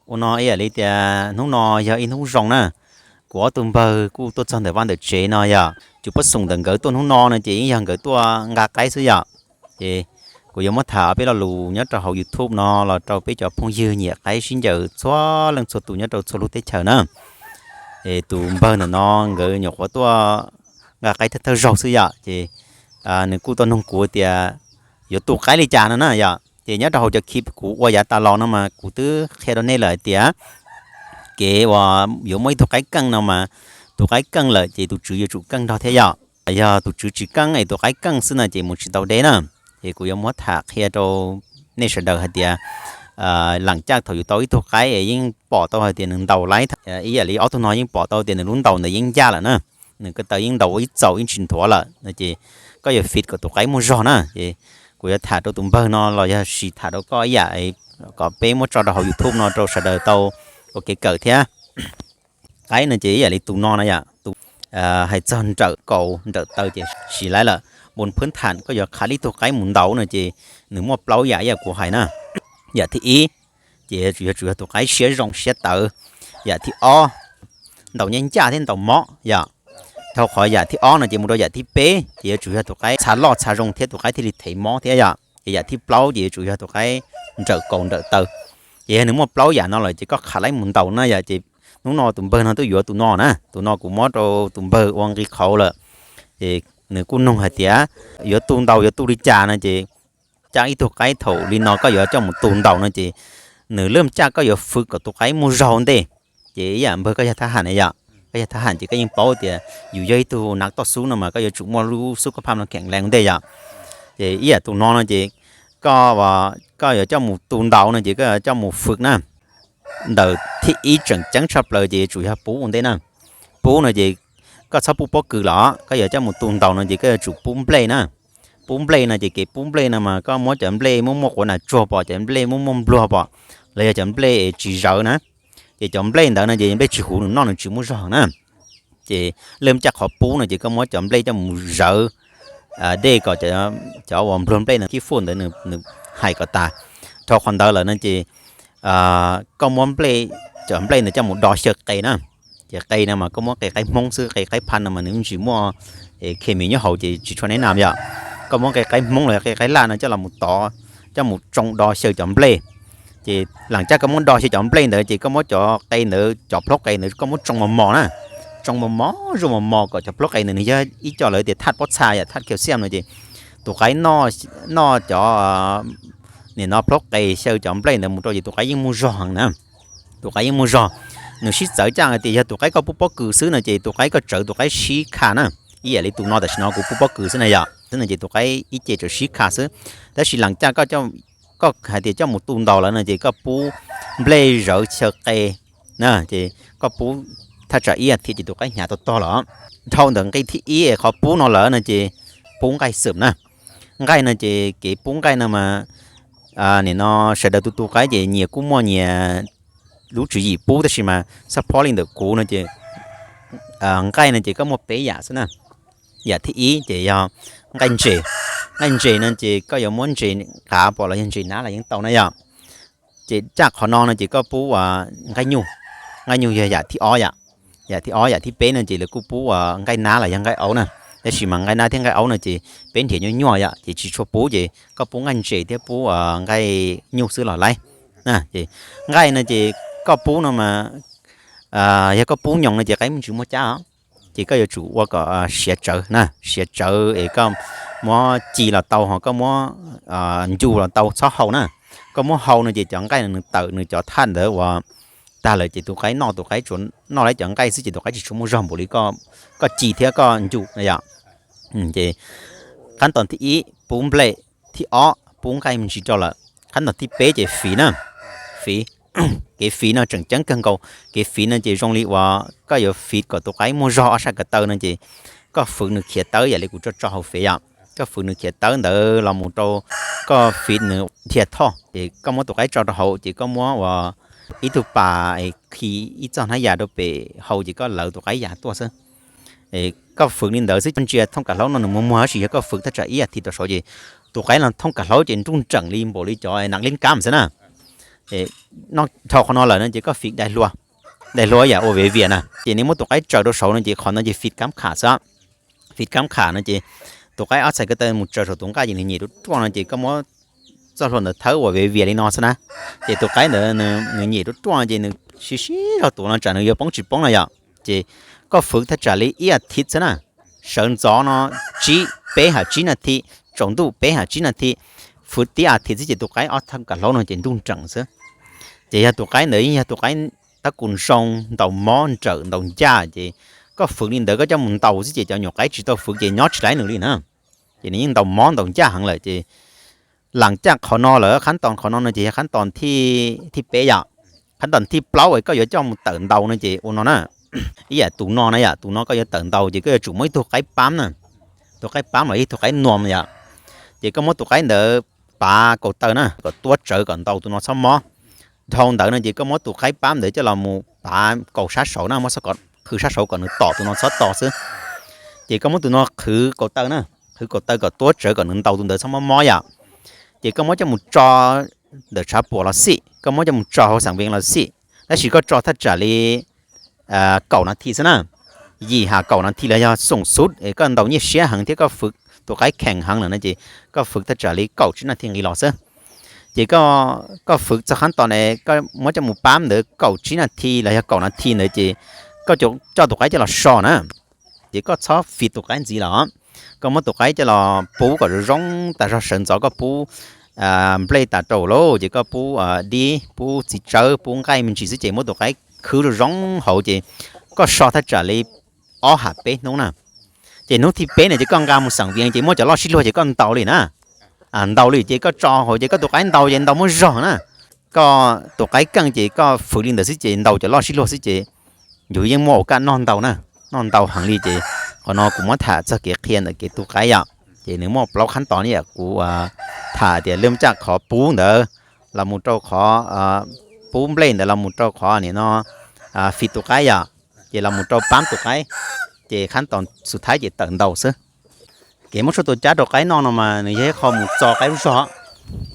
Ua no ib yam li tias hnub no yog ib hnub zoo na, kuv ob tug npawg kuj tuaj txog ntawm vaj ntawm tsev no yom. Cov pab xoom ntawm nkawd tuaj hnub no no ces yeej yog nkawd tuaj nqa qaib xwb yom. Ces kuv yuav muab tham peb lo lus nyob rau hauv YouTube no los rau peb cov phooj ywg nyiam qaib sib ncaws txhua leej txhua tus nyob rau txhua lub teb chaws na. Es tus npawg ntawm no nkawd nyuam qhuav tuaj nqa qaib thawj thawj zaug xwb yom, ces nws kuj tuaj nug kuv tias yuav tu qaib li cas no na yom. Ces nyob rau hauv cov clip kuv ua yav tas los no mas kuv twb qhia rau nej lawm hais tias kev uas yuav muaj ib tug qaib keej no mas tus qaib keej lawm ces tus tswv yuav tsum keej nrog thiab yom. Yog tus tswv tsis keej es tus qaib keej xwb no ces mus tsis tau deb na. Ces kuv yuav muab tham qhia rau nej sawv daws hais tias lam caj thaum yus tau ib tug qaib es yeej pom tau hais tias nws ntaus laib, ib yam li ob tug no yeej pom tau tias nws lub ntaus ntawd yeej ncaj lawm na, nws ko taw yeej ntaus ib txaus yeej tsis nthuav lawm no ces koj yuav fij kom tus qaib muaj zog na. Ces kuv yuav tham rau tus npawg no los yog sis tham rau koj ib yam kom peb muab tso rau hauv YouTube no rau sawv daws tau ua kev kawm thiab. Qaib no ces ib yam li tus no na yom, hais txog nrawm kaus nrawm taw ces sis laib lawm. Npun phwb tham koj yuav qhav ib tug qaib mus ntaus no ces nws muaj plaub yam ib yam kuv hais na. Yam thib ib ces yuav tsum yog tus qaib siab zoo siab tawv. Yam thib ob, ntaus nyab ncaj thiab ntaus mob yom. Dhau qhov yam thib ob no ces mus rau yam thib peb ces yuav tsum yog tus qaib txha loj txha zoo thiab tus qaib thiaj li thev mob thiab yom. Ces yam thib plaub ces yuav tsum yog tus qaib nrawm kaus nrawm taw. Ces yog nws muaj plaub yam no lawm ces koj qhav laib mus ntaus na yom. Ces hnub no tus npawg no twb yuav tus no na, tus no kuv muab rau tus npawg ua nqi qhauv lawm. Ces nws kuj nug hais tias yuav tu ntaus yuav tu li cas no ces caj ib tug qaib thaum li no koj yuav coj mus tu ntaus no ces nws laj caj koj yuav fwv kom tus qaib muaj zog ua ntej. Ces ib yam npawg koj yog thab ham na yom, koj yog thab ham ces koj yeej paub tias yus yog ib tug nav toj xub no mas koj yuav tsum muaj lub xub koj phaj no kheem lees ua ntej yom. Ces ib yam tus no no ces koj yuav coj mus tu ntaus no ces koj yuav coj mus fwv na. Ntawm thib ib tseem ceeb tshaj plaws ces yuav tsum yog pub ua ntej na. Pub no ces koj txhob pub pob kws los, koj yuav coj mus tu ntaus no ces koj yuav tsum pub nplej na. Pub nplej no ces kev pub nplej no mas koj muab cov nplej muaj muaj quav nas tsuag pom, cov nplej muaj muaj npluag pom, los yog cov nplej tsis zawv na. Ces cov nplej ntawd no ces nplej tsis huv nws noj nws tsis muaj zog na. Ces laj caj qhov pub no ces koj muab cov nplej coj mus zawv dej kom cov uas npluag nplej no kib fuj ntawd nws hais kom tas. Dhau qhov ntawd lawm no ces koj muab nplej, cov nplej ntawd coj mus do xyaw qe na. Ces qe no mas koj muab qe qaib hmoob xwb, qe qaib pha no mas nws tsis muaj khes mis nyob hauv ces tsis tshua neb nam yom. Koj muab qe qaib hmoob los yog qe qaib laj no coj los tov, coj mus tsoo do xyaw cov nplej. Ces laj caj koj muab do xyaw cov nplej ntawd ces koj muab cov qe ntawd, cov plhaub qe ntawd koj muab tsoo mos mos na. Tsoo mos mos zuj mos mos kom cov plhaub qe ntawd nws yog ib co lawv tias thaj pob txha yom, thaj calcium no ces tus qaib noj cov, nim no plhaub qe xyaw cov nplej ntawd mus rau ces tus qaib yeej muaj zog heev na. Tus qaib yeej muaj zog. Nws sib txawv caj hais tias yog tus qaib koj pub pob kws xwb no ces tus qaib koj tsawv tus qaib sib kha na. Ib yam li tus no tam sim no kuv pub pob kws xwb na yom, xwb no ces tus qaib ib ce tsawv sib kha xwb. Tab sis laj caj koj hais tias coj mus tu ntaus lawm no ces koj pub nplej zawv xyaw qe na, ces koj pub thaj tsam ib as thiv ces tus qaib hnyav tog tog los. Dhau ntawm nqi thib ib es qhov pub no lawm no ces pub nqaij xwm na. Nqaij no ces kev pub nqaij no mas nim no sawv daws tu tu qaib ces nyias kuj muaj nyias lub tswv yim pub, tab sis mas xab phob li ntawm kuv no ces nqaij no ces koj muaj peb yam xwb na. Yam thib ib ces yog nqaij ntses. Nqaij ntses no ces koj yuav muab ntses qav pom los yog ntses nab los yeej tau na yom. Ces caj qhov no no ces koj pub nqaij nyuj. Nqaij nyuj yog yam thib ob yom. Yam thib ob, yam thib peb no ces lawv kuj pub nqaij nab los yog nqaij aub na. Tab sis mas nqaij nab thiab nqaij aub no ces peb nrhiav nyuaj nyuaj yom, ces tsis tshua pub, ces koj pub nqaij ntses thiab pub nqaij nyuj xwb los laib. Nqaij no ces koj pub no mas, yog koj pub nyoos no ces qaib me ntsis muaj cab os. Ces koj yuav tsum ua kom siav tsawv na, siav tsawv es koj muab ci los tau, ho koj muab ncu los tau, txhob hau na. Koj muab hau no ces cov nqaij nws tawm nws cov thaj ntawd uas tag lawm ces tus qaib noj, tus qaib tsuas noj laib cov nqaij xwb ces tus qaib tsis tshua muaj zog npaum li koj ci thiab koj ncu na yom. Ces qab ntoo thib ib pub nplej, thib ob pub nqaij me ntsis rau lawm, qab ntoo thib peb ces fiv na. Fiv, kev fiv no tseem ceeb kawg nkaus. Kev fiv no ces zoo li uas koj yuav fiv kom tus qaib muaj zog ob sab ko taw no ces koj fwv nws khiav tawb yam li kuv tso tso hauv fev yom. Koj fwv nws khiav tawb ntawd los mus rau koj fiv nws dhia thoj, ces koj muab tus qaib tso rau hauv ces koj muab ua ib tug pas khi ib txoj hnab yas rau pem hau ces koj lawv tus qaib yas tuaj xwb. Koj fwv li ntawd xwb, ntsia thooj kav hlaub no nws muag muag, tab sis yog koj fwv thaj tsam ib as thiv rau saud ces tus qaib no thooj kav hlaub ces nruj nreem li npaum li cov naj lib kab xwb na. Noj dhau qhov no lawm no ces koj fiv dai hlua, dai hlua yam ua viav vias na, ces nws muab tus qaib tsaws rau saud no ces qhov no ces fiv kab kham xwb. Fiv kab kham no ces tus qaib ob txhais ko taw mus tsaws saum tus nqaj ces nws nyem ruaj ruaj no ces koj muab txoj hlua ntawd thawb ua viav vias li no xwb na. Ces tus qaib ntawd nws nyem ruaj ruaj no ces nws siv siv zog tuav no tsam nws yuav poob tsis poob no yom. Ces koj fwv thaj tsam li ib as thiv xwb na, sawv ntxov no tsib, peb ham tsib nas thi, tsaus ntuj peb ham tsib nas thi, fwv tib as thiv xwb ces tus qaib ob thaj kam hlaub no ces ntuj nreem xwb. Ces yog tus qaib ntawd yeej yog tus qaib tab kus zoo, ntaus mob nrawm ntaus ncaj ces koj fwv li ntawd koj coj mus ntaus xwb ces cov nyuam qaib tsis tau fwv ces nyob tsis laib nws li na. Ces nws yeej ntaus mob ntaus ncaj heev lawm ces las caj qhov no lawm, qhab tos qhov no no ces yog qhab tos thib peb yom. Qhab tos thib plaub es koj yuav coj mus tawm ntaus no ces ua no na, ib yam tus no na yom, tus no koj yuav tawm ntaus ces koj yuav tsum muaj ib tug qaib pab na, tus qaib pab los ib tug qaib nuam yom. Ces koj muab tus qaib ntawd pav kaus taw na kom tuab tsawv kom ntaus tus no txhob mob. Dhau ntawd no ces koj muab tus qaib pab ntawd coj los mus pav kaus sab saud na, muab qhwv sab saud kom nws tom tus no txhob to xwb. Ces koj muab tus no qhwv kaus taw na, qhwv kaus taw kom tuab tsawv kom nws ntaus tus ntawd txhob mob mob yom. Ces koj muab coj mus tso ntawm tshav puam los xij, koj muab coj mus tso hauv xeem vees los xij, tab sis koj tso thaj tsam li kaum nas thi xwb na. Yim has kaum nas thi los yog xoom xub es koj ntaus nyiaj siab heev thiab koj fwv tus qaib kheem heev lawm no ces koj fwv thaj tsam li kaum tsib nas thi nqis los xwb. Ces koj fwv txog qhab tos ne, koj muab coj mus pab ntawd kaum tsib nas thi los yog kaum nas thi ntawd ces koj coj tus qaib coj los so na. Ces koj txhob fiv tus qaib ntxiv los, koj muab tus qaib coj los pub kom zoo zoo tas zog, sawv ntxov koj pub nplej tas rau lauj, ces koj pub dib, pub txiv tsawb, pub nqaij me ntsis xwb ces muab tus qaib khwb zoo zoo hauv ces koj so thaj tsam li ob ham peb hnub na. Ces hnub thib peb no ces koj nqa mus xeem vees ces muab cov loj sib luag ces koj ntaus li na. Ntaus li ces koj tso hauv ces koj tus qaib ntaus ces ntaus muaj zog na. Koj tus qaib keej ces koj fwv li ntawd xwb ces ntaus cov loj sib luag xwb ces yus yeej muaj ua kaj noj ntau na, noj ntau heev li ces qhov no kuv muab tham txog kev qhia ntawm kev tu qaib yom. Ces nws muaj plaub qhab tos ne yom, kuv tham tias lwm caj qhov pub ntawd los mus rau qhov pub nplej ntawd los mus rau qhov nim no fiv tus qaib yom, ces los mus rau pab tus qaib, ces qhab tos xub thaib ces tawm ntaus xwb. Kev muab tshuaj tua cab rau qaib noj no mas nws yog ib qho mus txo qaib lub zog.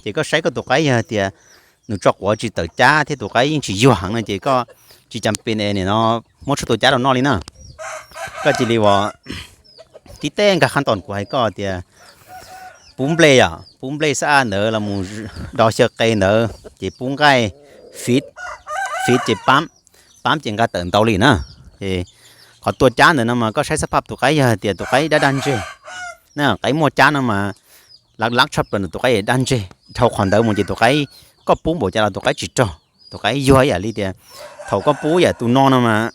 Ces koj saib koj tus qaib yog tias nws tso quav tsis tawm cab thiab tus qaib yeej tsis yuag heev no ces koj tsis cam pes nim no muab tshuaj tua cab rau noj li na. Koj cia li ua tib teb nkag qhab tos kuv hais koj tias pub nplej yom, pub nplej xab ab ntawd los mus do xyaw qe ntawd ces pub nqaij, fiv, fiv ces pab, pab ces nqa tawm ntaus li na. Qhov tua cab ntawd no mas koj saib xab phaj tus qaib yog tias tus qaib daj daj ntseg, qaib muaj cab no mas lab lab tshaj plaws ntawm tus qaib daj ntseg dhau qhov ntawd mus ces tus qaib, koj pub npaum cas los tus qaib tsis raug, tus qaib yuag ib yam li tias thaum koj pub yam tus no no mas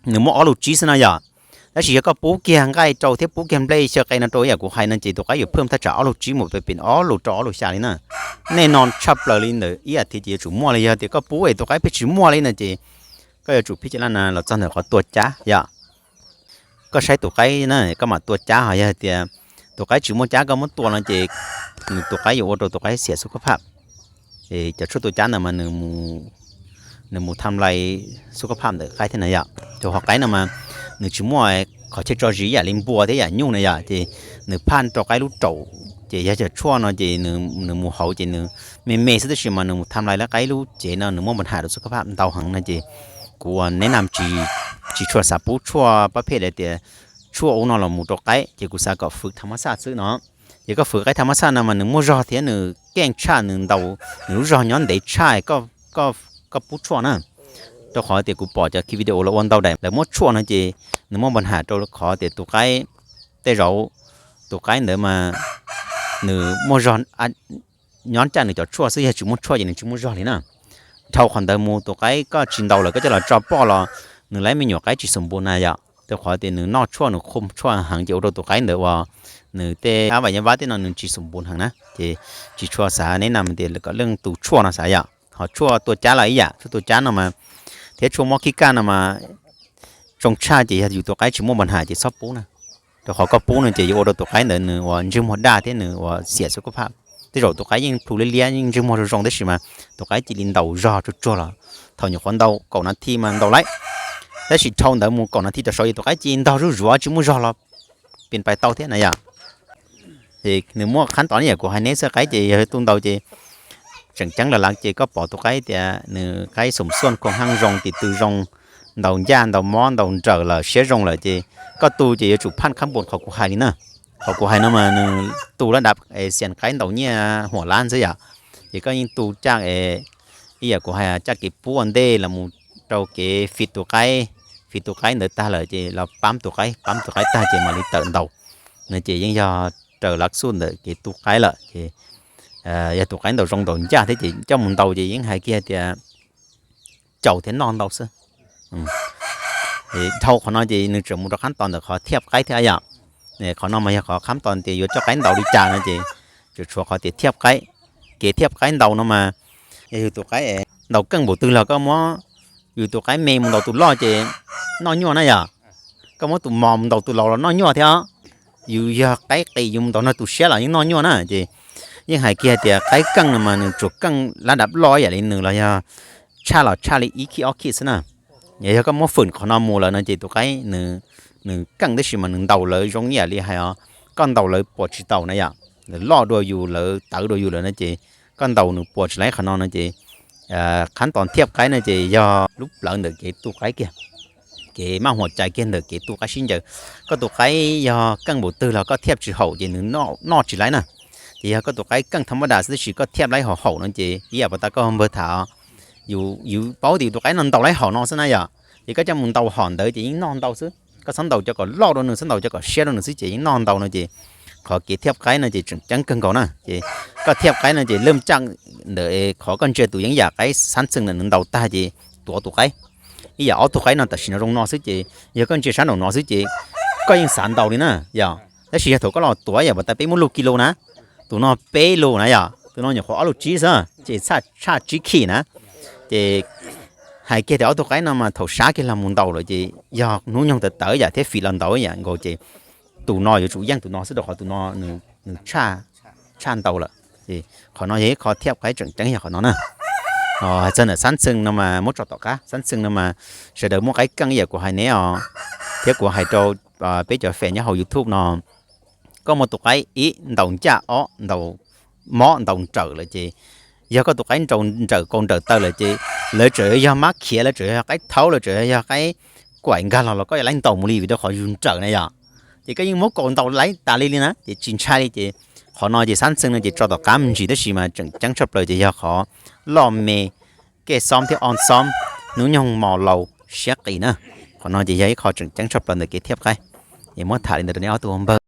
nws muaj ob lub tsib xwb no yom. Tab sis yog koj pub kiag nqaij rau thiab pub kiag nplej xyaw qe no rau ib yam kuv hais no ces tus qaib yuav phwj thaj tsam ob lub tsib mus pem ob lub rau ob lub xya li na. Nej no tshaj plaws li ntawm ib as thiv ces yuav tsum muaj li, yog tias koj pub es tus qaib pheej tsis muaj li no ces koj yuav tsum phij caj laj na los txog ntawm qhov tua cab yom. Koj saib tus qaib na koj mam tua cab, ho yog tias tus qaib tsis muaj cab koj muab tua no ces nws tus qaib yuav ua rau tus qaib xiam xub khab phaj. Cov tshuaj tua cab ntawd mas nws mus tham lais xub khab phaj ntawm qaib thiab na yom. Rau qhov qaib no mas nws tsis muaj qhov chaw tso zis yam li npua thiab yam nyuj na yom, ces nws phaj rau qaib lub raum, ces yog cov tshuaj no ces nws mus hauv ces nws me me xwb tab sis mas nws mus tham lais lawv qaib lub cev no nws muaj npa ham rau xub khab phaj ntau heev no ces kuv ua neb nam tsis tshua xav pub tshuaj pab phem li tias tshuaj ub no los mus rau qaib ces kuv xav kom fwv tham mab xaj xwb no. Ces koj fwv qaib tham mab xaj no mas nws muaj zog thiab nws keej tshaj, nws ntaus nws lub zog nyob ntev tshaj koj pub tshuaj na. Rau qhov tias kuv pom cov ki video los ua ntau daim lawv muab tshuaj no ces nws muaj npa ham rau qhov tias tus qaib, tej zaum tus qaib ntawd mas nws muaj zog nyob caj nws cov tshuaj xwb, yog tsis muaj tshuaj ces nws tsis muaj zog li na. Dhau qhov ntawd mus tus qaib koj tsis ntaus lawm koj coj los tso poj los nws lawv me nyuam qaib tsis xum npus na yom. Rau qhov tias nws noj tshuaj nws qhu tshuaj heev ces ua rau tus qaib ntawd uas nws tej ab vam nyab vab tej no nws tsis xum npus heev na. Ces tsis tshua xav neb nam tias kom leej tus tshuaj no xav yom. Ho tshuaj tua cab los ib yam, tshuaj tua cab no mas thiab tshuaj mob khib kaj no mas zoo tshaj ces yog yus tus qaib tsis muaj npa ham ces txhob pub na. Rau qhov koj pub no ces yuav ua rau tus qaib ntawd nws uas ntsej muag daj thiab nws uas xiam xub khab phaj. Tej zaum tus qaib yeej plhu liab liab yeej ntsej muag zoo zoo tab sis mas tus qaib cia li ntaus zog tsuag tsuag los thaum nyuam qhuav ntaus kaum nas thi mas ntaus lawm. Tab sis dhau ntawd mus kaum nas thi rau saud ces tus qaib cia li ntaus zuj zuav tsis muaj zog los pes pais tau thiab na yom. Nws muaj qhab tos ne yom, kuv hais neb xwb, qaib ces yog tu ntaus ces tseem ceeb los lawm ces koj pom tus qaib tias nws qaib xoom xuaj khoo haaj zoo, tis tw zoo, ntaus ncaj ntaus mob ntaus nrawm lawm siab zoo lawm ces koj tu ces yuav tsum phaj khab npua qhov kuv hais li na. Qhov kuv hais no mas nws tu lab dav es xiam qaib ntaus nyiaj huam lab xwb yom. Ces koj yeej tu caj, ib yam kuv hais caj kev pub ua ntej los mus rau kev fij tus qaib, fij tus qaib ntawd tag lawm ces los pab tus qaib, pab tus qaib tag ces mam li tawm ntaus no ces yeej yog raws lab xuj ntawm kev tu qaib lawm ces yog tus qaib ntaus zoo ntaus ncaj thiab ces coj mus ntaus ces yeej hais kiag tias caum thiab noj ntau xwb. Dhau qhov no ces nws tseem mus rau khab tos ntawm qhov thiaj qaib thiab yom. Qhov no mas yog qhov khab tos tias yuav coj qaib ntaus li cas no ces tseem tshuav qhov tias thiaj qaib. Kev thiaj qaib ntaus no mas yog yus tus qaib ntaus keej npaum twg los koj muab yus tus qaib me mus ntaus tus loj ces noj nyuaj na yom. Koj muab tus mos mus ntaus tus laus los noj nyuaj thiab. Yus yog qaib qis yus mus ntaus nrog tus siab los yeej noj nyuaj na ces yeej hais kiag tias qaib keej no mas nws tsuas keej lab dav loj ib yam li nws los yog tshaj los tshaj li ib khij ob khij xwb na. Yog koj muab fwm qhov no mus lawm no ces tus qaib nws keej tab sis mas nws ntaus lawv zoo ib yam li hais os, koj ntaus lawv puas tsis tau na yom. Lawv loj dua yus, lawv tawv dua yus lawm no ces koj ntaus nws puas tsis laib qhov no no ces khab tos thiaj qaib no ces yog lub plawv ntawm kev tu qaib kiag, kev maj huam cai kiag ntawm kev tu qaib sib ncaws. Koj tus qaib yog keej npaum twg los koj thiaj tsis haum ces nws noj tsis laib na. Ces yog koj tus qaib keej thab mab das xwb tab sis koj thiaj laib haum haum no ces ib yam pas tas koj npawg tham, yus paub tias yus tus qaib no ntaus laib haum no xwb na yom. Ces koj coj mus ntaus haum ntawd ces yeej noj ntau xwb. Koj txhob ntaus cov kom loj dua nws, txhob ntaus cov kom siab dua nws xwb ces yeej noj ntau no ces qhov kev thiaj qaib no ces tseem ceeb kawg nkaus na. Ces koj thiaj qaib no ces laj caj ntawm qhov koj ntsia tus yeeb yam qaib xab txheej ntawm nws ntaus tag ces tuav tus qaib. Ib yam ob tug qaib no tam sim no zoo no xwb ces yog koj ntsia sab nraum no xwb ces koj yeej xav ntaus li na yom. Tab sis yog thaum koj los tuav ib yam pas tas peb muab luj kis lus na, tus no peb lus na yom, tus no nyuam qhuav ob lus tsib xwb ces tshaj tsib khij na. Ces hais kiag tias ob tug qaib no mas thaum sab kiag los mus ntaus lawm ces yog hnub nyoog tawv tawv yam thiab fim los ntaus yam nkaus ces tus no yuav tsum yeej tus no xwb rau qhov tus no nws tshaj ntau lawm. Qhov no yog ib qho thiaj qaib tseem ceeb yog qhov no na. Hais txog ntawm xab txheej no mas muab tso tom qab, xab txheej no mas sawv daws muaj qaib keej ib yam kuv hais neb os, thiab kuv hais rau peb cov fem nyob hauv YouTube no, koj muaj tus qaib ib ntaus ncaj, ob ntaus mob ntaus nrawm lawm ces yog koj tus qaib nrawm kaus nrawm taw lawm ces lawv tseem yog mab khiav, lawv tseem yog qaib thaub, lawv tseem yog qaib kuaim nkag los los koj yuav laib ntaus mus li vim rau qhov yus nrawm na yom. Ces koj yeej muab kaus ntaus laib tas li li na ces tsis ntshai li ces qhov no ces xab txheej no ces tso tom qab me ntsis tab sis mas tseem ceeb tshaj plaws ces yog qhov loj me, kej xob thiab ob xob, hnub nyoog mos laus siab qis na. Qhov no ces yog ib qho tseem ceeb tshaj plaws ntawm kev thiaj qaib. Es muab tham li ntawd rau nej ob tug npawg.